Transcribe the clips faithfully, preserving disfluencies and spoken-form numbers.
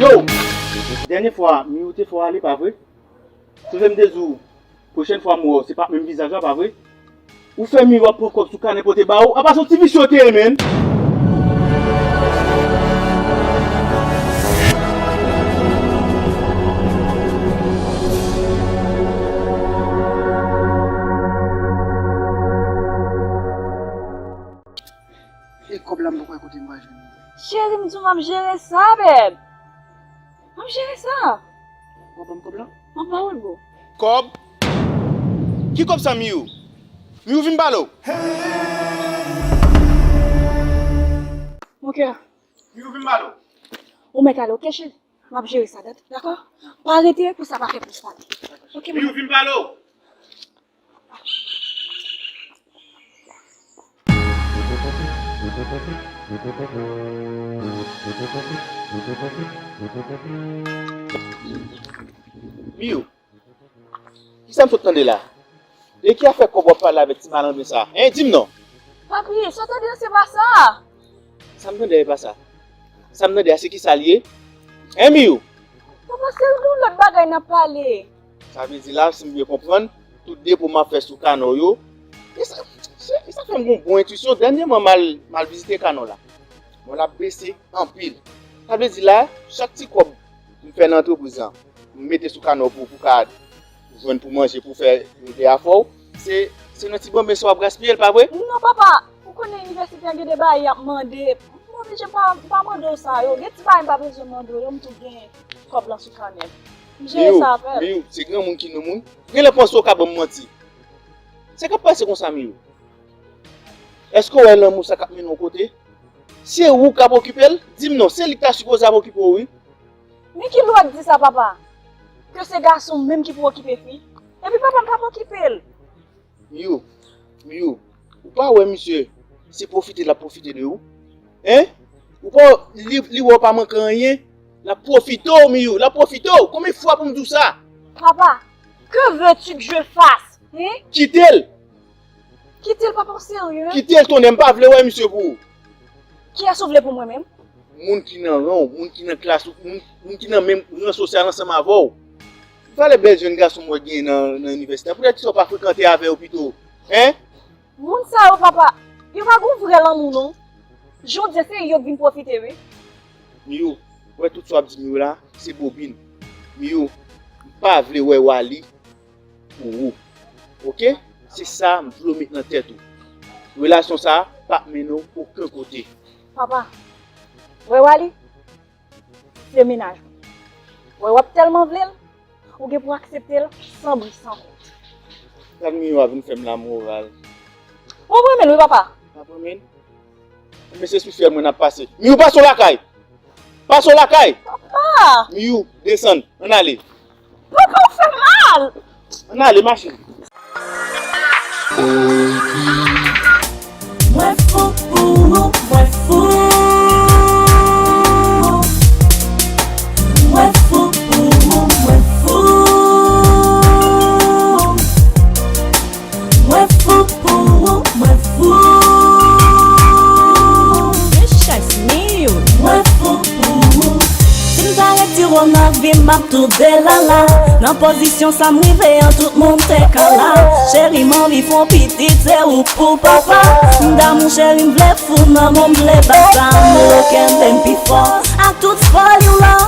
Yo! Dènye fwa, Miyou te fè w ale, pa vre? Sonje m te di w, pwochèn fwa m wè w, se pa menm vizaj la, pa vre? Ou fè Miyou ap pran kòb sou kanè pote ba ou, apa se yon ti visye w te ye, menn? E kòb la m poko wè kote m pral jwenn li. Cheri, m di w m ap jere sa, bèb. M ap jere sa. W ap ban m kòb la? M ap ba ou l, bro. Kòb? Ki kòb sa, Miyou? Miyou, vin m pale w. Mon cœur. Miyou, vin m pale w. Ou mèt ale, oke, cheri? M ap jere sa, dat-, dakò? Pa rete pou sa pa fè plis pale. Oke, Miyou, vin m pale w. Miyou, kisa m sot tande la? De ki afè kòb w ap pale avèk ti malandren sa a? Hein, di m non. Papi, sa w tande a se pa sa. Sa m tande a e pa sa. Sa m tande a se kisa l ye? Hein, Miyou? Papa, se yon lòt bagay n ap pale. Sa vle di la, si m byen konprann, tout depo m ap fè sou kanò yo, e sa, se, e sa fè m gon bon entwisyon. Dènyèman, m al, m al vizite kanò la. Bon, l ap bese anpil. Sa vle di la, chak ti kòb m fè nan antrepriz lan, m mete sou kanò pou, pou ka jwenn pou manje, pou fè yon de afè w, se, se nan ti banben sa w ap gaspiye l, pa vre? Non, papa, ou konnen inivèsite an gen de bagay y ap mande. M oblije pa, pa mande w sa yo. Gen ti bagay m pa bezwen mande w yo, m tou gen kòb lan sou kanè m. M jere sa avè l. Miyou, se granmoun ki nonm wi. Ou genlè panse w ka ban m manti. Sa k ap pase konsa, Miyou? Èske w wè lanmou sa k ap mennen w kote? Se ou k ap okipe l? Di m non, se li k ta sipoze ap okipe w wi. Men ki lwa k di sa, papa? Ke se gason menm ki pou okipe fi? Epi papa m p ap okipe l. Miyou, Miyou, ou pa wè misye se pwofite l ap pwofite de ou? Hein? Ou pa, li, li wè w pa manke anyen, l ap pwofite w, Miyou, l ap pwofite w. Konbyen fwa pou m di w sa? Papa, que veux-tu que je fasse? Hein? Kite l! Kite l, papa, w serye? Kite l, tonnè, m pa vle wè misye pou ou. Kiyès ou vle pou mwen menm? Moun ki nan ran w, moun ki nan klas ou, moun, moun ki nan menm ran sosyal ansanm avè w. Valè bèl jèn gason m wè genyen nan, nan inivèsite a, poutèt kisa w pa frekante avè yo pito? Hein? Moun sa yo, papa, yo pa gon vrè lanmou non. Jodi a se yo k vin pwofite wi. Miyou, wè tout sa w ap di Miyou la, se bobin. Miyou, m pa vle wè Wally pou ou. Oke? Se sa m vle w met nan tèt ou. Relasyon sa a p ap mennen w okenn kote. Papa, wè Wally, se mennaj mwen. Wè w ap tèlman vle l, ou gen pou aksepte l san bri san kont. Gad Miyou a vin fè m lamoral. Ou ap renmen l wi, papa. M ap renmen l? Enben se sou fyèl mwen n ap pase. Miyou, pase w lakay! Pase w lakay! Papa! Miyou, desann, ann ale. Papa, ou fè m mal! Ann ale, machin. Mwen fou pou ou, mwen fou. Mwen fou pou ou, mwen fou. Mwen fou pou ou, mwen fou. Mwen fou pou ou. Si m ta retire w nan vi m, m ap tou delala. Nan pozisyon sa m rive an, tout moun te ka la. Cheri, m anvi fè yon pitit, se ou pou papa. M damou cheri, m vle fou nan mwen, m vle bata. Anmwe kenbe m pi fò. Ak tout foli w lan,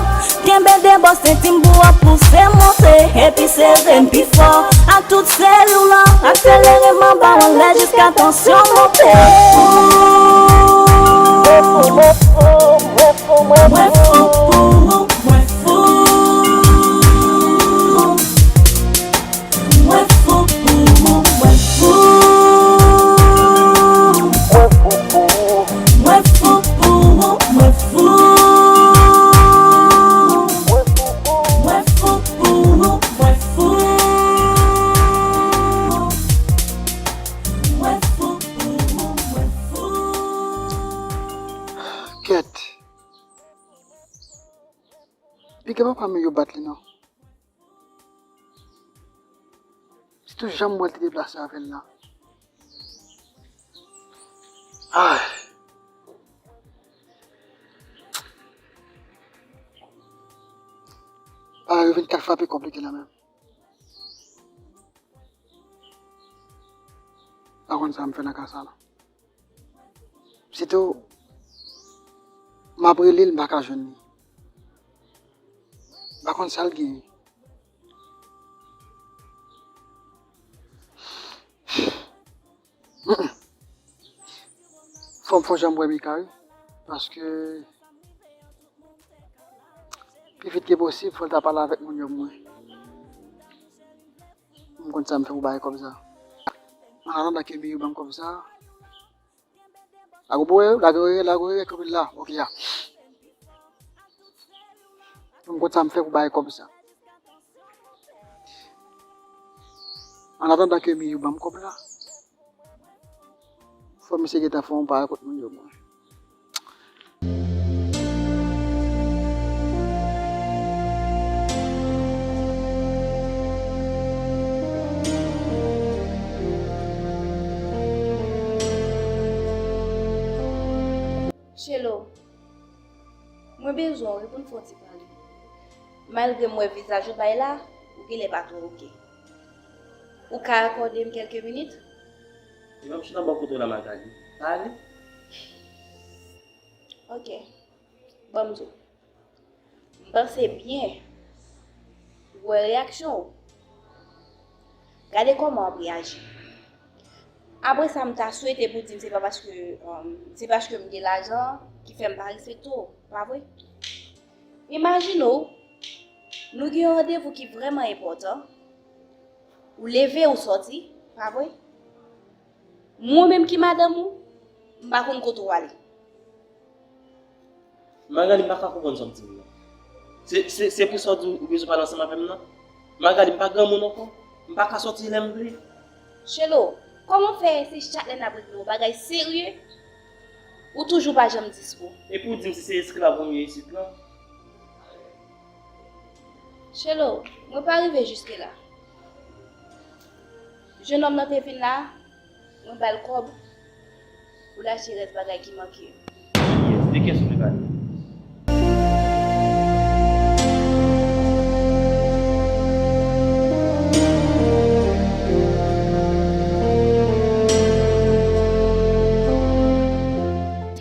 kenbe de bò senti m pou w ap pouse monte. Epi sere m pi fò. Ak tout seri w lan, akselere m anba w anlè jiska tansyon monte. Mwen fou pou ou, mwen fou. Mwen fou pou ou, mwen fou. Mwen fou pou ou, mwen fou. Mwen fou pou ou, mwen fou. Mwen fou pou ou, mwen fou. Kèt. Piga papa m yo bat li non. Sitou jan m wè l te deplase avè l la. Ay. A, yo vin kat frape kòb li gen nan men m. Pa konn sa m fè nan ka sa la. Sitou, m ap rele l, m pa ka jwenn li. M pa konn sa l genyen. Mm-mm. Fò m fè jan m wè Mika, wi. Paske, pi vit ke posib, fò l ta pale avèk moun yo pou mwen. M konn sa m fè pou bay kòb sa. An atandan ke Miyou ban m kòb sa. Lage w, lage w, lage w, kòb la. Ok, ya. Pou m konn sa m fè pou bay kòb sa. An atandan ke Miyou ban m kòb la, fò misye gentan fè yon pa rekòt moun yo mwen. Chelo, mwen bezwen w wi pou n fè yon ti pale. Malgre m wè vizaj ou bay la, ou genlè pa twò oke. Ou ka akòde m kèlke minit? Epi m chita bò kote w la, Magali. Pale. Ok. Ban m di w. M panse byen wè reyaksyon w. Gade kòman w ap reyaji. Apre sa, m ta swete pou di m se pa paske, um, se paske m gen lajan ki fè m pa respekte w, pa vre? Imajine w, nou gen yon randevou ki vrèman enpòtan, ou leve, ou sòti, pa vre? Mwen menm ki madanm ou, m pa konn kote w ale. Magali, m pa ka konprann sa w ap di m nan. Se, se, se pou sa w di w bezwen pale ansanm avè m nan? Magali, m pa granmoun ankò. M pa ka sòti lè m vle. Chelo, kòman w fè se chak lè n ap regle yon bagay serye, ou toujou pa janm dispo? Epi w di m si se esklav ou ye isit lan? Chelo, mwen pa rive jiske la. Jennonm nan te vin la, mwen ba l kòb pou l achte rès bagay ki manke yo. Yes, de kiyès ou vle pale?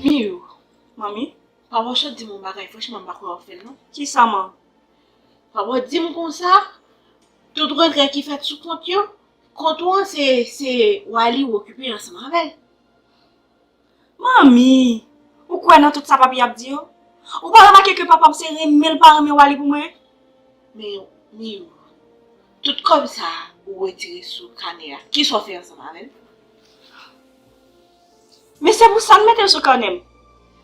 Miyou, manmi, papa w sot di m yon bagay, franchman, m pa kwè w ap fè l, non. Kisa, manmi? Papa w di m konsa, tout retrè ki fèt sou kont yo, kont ou an, se, se Wally ou okipe ansanm avè l. Manmi, ou kwè nan tout sa papi ap di yo? Ou pa remake ke papa m se renmen l pa renmen Wally pou mwen? Men, men, tout kòb sa ou retire sou kanè a, kisa w fè ansanm avè l? Men se pou sa n mete l sou kanè m.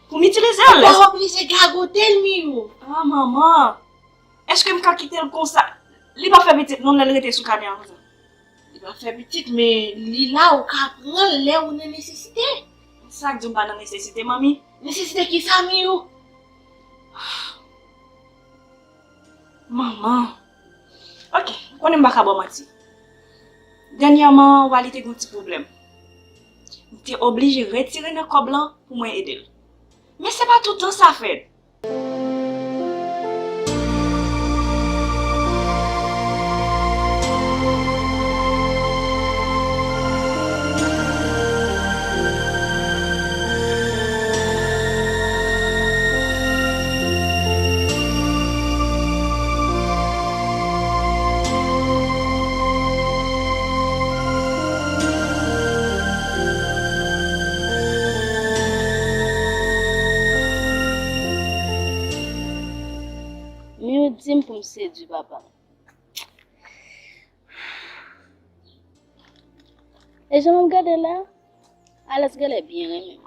Pou m itilize l. Ou pa oblije gagote l, Miyou. Ah, manman. Èske m ka kite l konsa? Li p ap fè pitit non lè l rete sou kanè a konsa. Li p ap fè pitit, men li la, ou ka pran l lè ou nan nesesite. Sa k di w m pa nan nesesite, manmi? Nesesite kisa, Miyou? Manman. Ok, ou konnen m pa ka ba w manti. Dènyèman, Wally te gen yon ti pwoblèm. M te oblije retire nan kòb lan pou mwen ede l. Men se pa tout tan sa fèt. Miyou di m pou m sedui papa m. E jan m ap gade la, Alex genlè byen renmen m.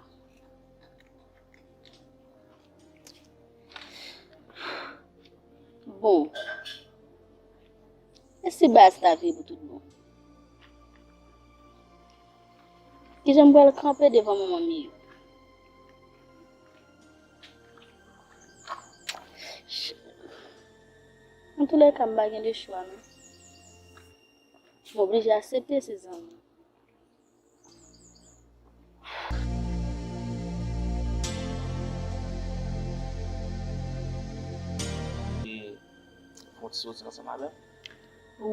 Bon, e si baz ta vire pou tout bon? Kijan m pral kanpe devan manman Miyou? Antoulèka, m pa gen de chwa, non. M oblije aksepte se zanmi. E, fè Soti ansanm avè m?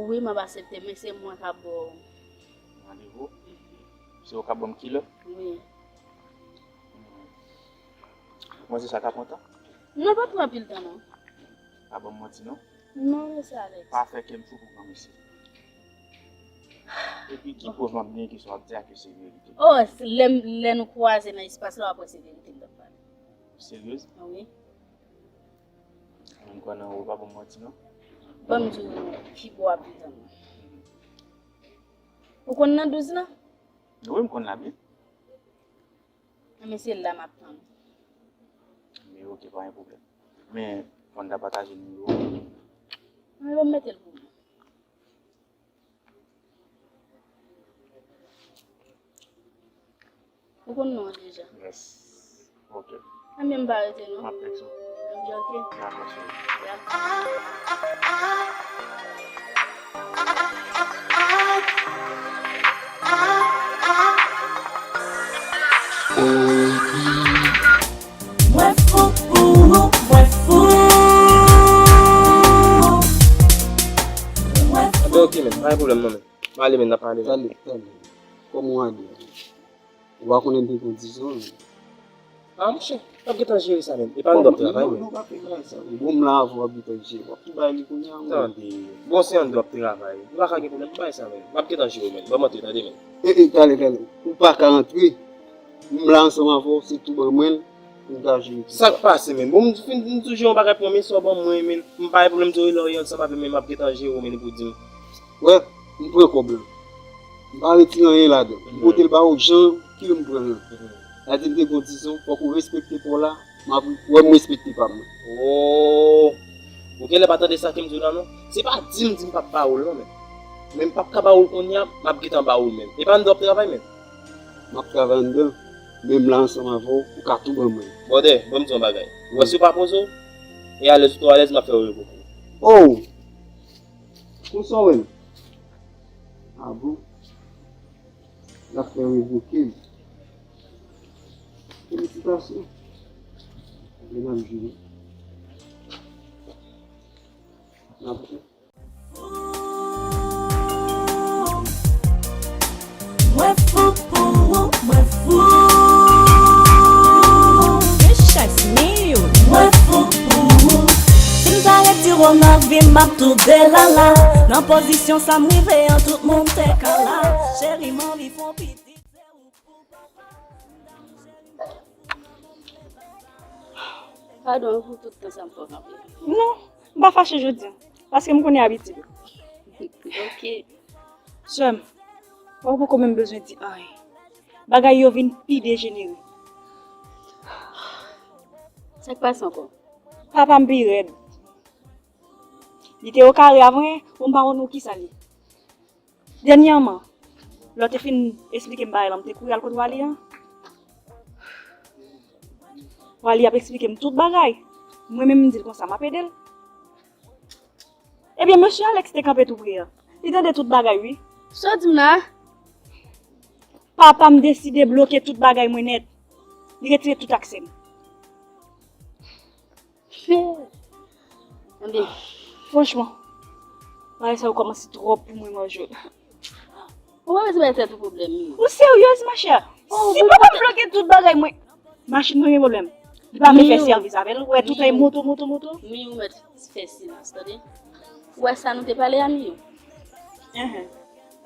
Wi, m ap aksepte, men se mwen k ap ba w randevou? Se ou k ap ban m kilè? Wi. Mwen se sa ka pran tan? Non, pa pran anpil tan non. Pa ban m manti non. Non, mesye Alex. Pa fè kè m fou pou granmesi. Epi ki prèv m ap genyen ke sa w ap di a ke se verite? Oh, lè, lè nou kwaze nan espas la, w ap wè se verite m t ap pale. Seryez? Wi. Mwen kwè nan ou, pa ban m manti non. Ban m di w ki bò w ap viv an. Ou konn nan douz lan? Wi, m konn la byen. Enben se la m ap tann ou. Men oke, pa gen pwoblèm. Men fò n ta pataje nimewo w. Enben ban m mete l pou ou. Ou konn non an deja. Yes. Ok. Enben m pa rete non. M ap tèks ou. Enben ok. Dakò, cheri. Dakò. Mwen fou pou ou, mwen fou. Mwen fou. Enben ok, men, pa gen pwoblèm non, men. M ale, men, n ap pale. Tande, tande. Kòman w ale? Ou pa konnen m te pran dizon, men. Ah, monchè, w ap gentan jere sa, men. E pa nou dòk travay, men. Non, non, pa fè bagay sa. Bon, m la avè w, w ap gentan jere. W ap tou bay li kounye a, men. Tande. Bon, se an dòk travay. Ou pa ka gen pwoblèm pou bagay sa, men. W ap gentan jere, men. Ban m antre, tande, men. E, e, tande, tande. Ou pa ka antre. M la ansanm avè w, se tou ban mwen l. Pou m ka jere tout sa. Sa k pase, men? Bon, m fin, m toujou yon bagay pou mwen, men sa w ban mwen, men. M pa gen pwoblèm, tou rele w ansanm avè m, men m ap gentan jere w, men, pou di m. Wè, m pran kòb la. M pa retire anyen ladan. M pote l ba ou jan ki m pran l lan. Sa di m te gon dizon, fòk ou respekte pa w la, m ap wè m respekte pa m nan. Oh! Ou genlè pa tande sa ke m di w la, non? Se pa di m, di m p ap ba ou l, non, men. Men m p ap ka ba ou l kounye a, m ap gentan ba ou l, men. E pa anndan w ap travay, men. M ap travay anndan, men m la ansanm avè w, ou ka tou ban mwen. Brother, ban m di w yon bagay. Ou wè si w pa poze w, e alèz ou twò alèz, m ap fè w revoke w. Oh! Konsa w wè m? Ah bon? L ap fè revoke m. Felisitasyon. Gen nan jwe. N ap Mwen fou pou ou, mwen fou. Richès, miyo. Mwen fou pou ou. Si m ta retire w nan vi m, m ap tou delala. Nan pozisyon sa m rive an, tout moun te ka la. Cheri, m anvi fè yon pitit, se ou pou papa m. Padon pou tout tan sa m fè w kanpe. Non, m pa fache jodi a, paske m konnen abitid ou. Ok. Sè m, ou poko menm bezwen di anyen. Bagay yo vin pi dejenere. Sa k pase ankò? Papa m pi rèd. Li te okare avè mwen, bon, m pa konn pou kisa li. Dènyèman, lè w te fin esplike m bagay la, m te kouri al kot Wally an. Wally ap esplike m tout bagay. Mwen menm, m di l konsa, m ap ede l. Ebyen, mesye Alex te kanpe tou pre a. Li tande tout bagay, wi. Sa w di m la? Papa m deside bloke tout bagay mwen nèt. Li retire tout aksè m. Enben, franchman, bagay sa yo kòmanse twòp pou mwen, Marjo. Ou pa bezwen bay tèt ou pwoblèm, Miyo. Ou seryez, machè? Oh, si papa m bloke tout bagay mwen, machin mwen gen pwoblèm. Li pa vle fè sèvis avè l. Ou wè tout ay moto, moto, moto. Miyo, ou mèt fè silans, tande? Ou wè sa nou te pale a, Miyo? Enhen.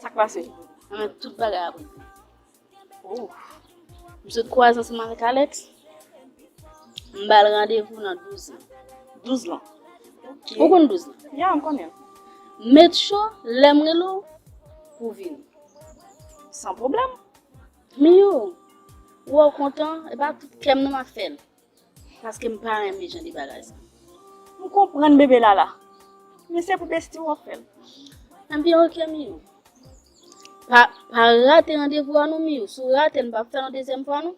Sa k pase? Anben, tout bagay ap regle. Oh. M sot kwaze ansanm avèk Alex. M ba l randevou nan douz lan. Douz lan. Ok. Ou konn douz lan? Ya, m konnen. Make sure, lè m rele w, pou w vini. San pwoblèm. Miyo, ou wè w kontan, e pa tout kè m non m ap fè l. Paske m pa renmen jan de bagay sa. M konprann bebe Lala. Men se pou besti w ap fè l. Enben, ok, Miyo. Pa, pa rate randevou a non, Miyo. Si w rate l, m p ap fè l yon dezyèm fwa non.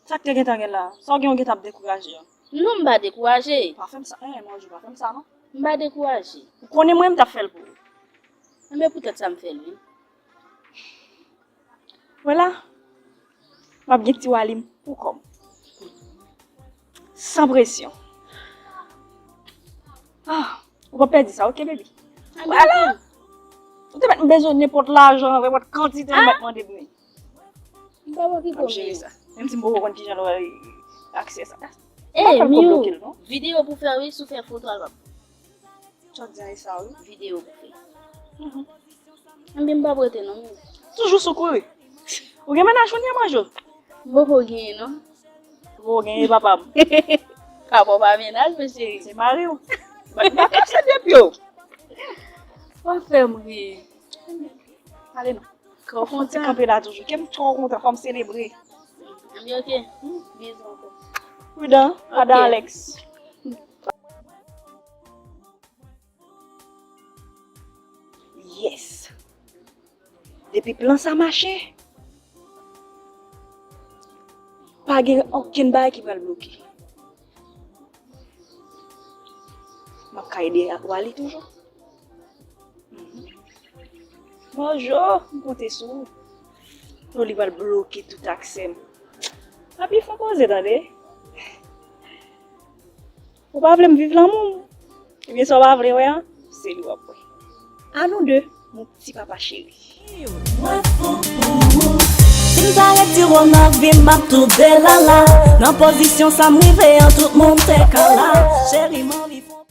Sa k te gentan gen la? Sa w gen, w gentan ap dekouraje an? Non, m pa dekouraje. Pa fè m sa. Eh, Marjo, pa fè m sa non. M pa dekouraje. Ou konnen mwen, m t ap fè l pou ou. Enben, poutèt sa m fè l, wi. Vwala, m ap gen ti Wally m pou kò m. San presyon. Ah, ou W ap pèdi sa, oke, baby. Vwala. Ou te mèt bezwen nenpòt lajan, nenpòt kantite, ou mèt mande pou li. M pa okipe w, m ap jere sa. Menm si m poko konn kijan nou aksè sa. E, Miu, videyo pou fè, wi, si w fè foto al p ap. Sa w di a, e sa, wi. Videyo pou fè. Ebyen, m p ap rete non, Miu. Toujou sou kouri. Ou gen mennaj ou ni manje w? M poko genyen non. Ou poko genyen papa m. Papa w pa mennaj mwen, cheri. Se mari w. Mwen pa kase de pye w. W ap fè m ri. Ale non. Kò kontan. Ti kanpe la toujou. Kè m twò kontan, fò m selebre. Ebyen, oke. Bizou ankò. Pridan, madan Alex. Yes. Depi plan sa mache, pa gen okenn bagay ki pral bloke. M ap ka ede Wally toujou. Bonjou, m konte sou ou. Non, li pral bloke tout aksè m. Papi, fò koze, tande. Ou pa vle m viv lanmou m? Ebyen, sa w pa vle wè an, se li w ap wè. A nou de, mon ti papa cheri. Si m ta retire w nan vi m, m ap tou delala. Nan pozisyon sa m rive an, tout moun te ka la. Cheri,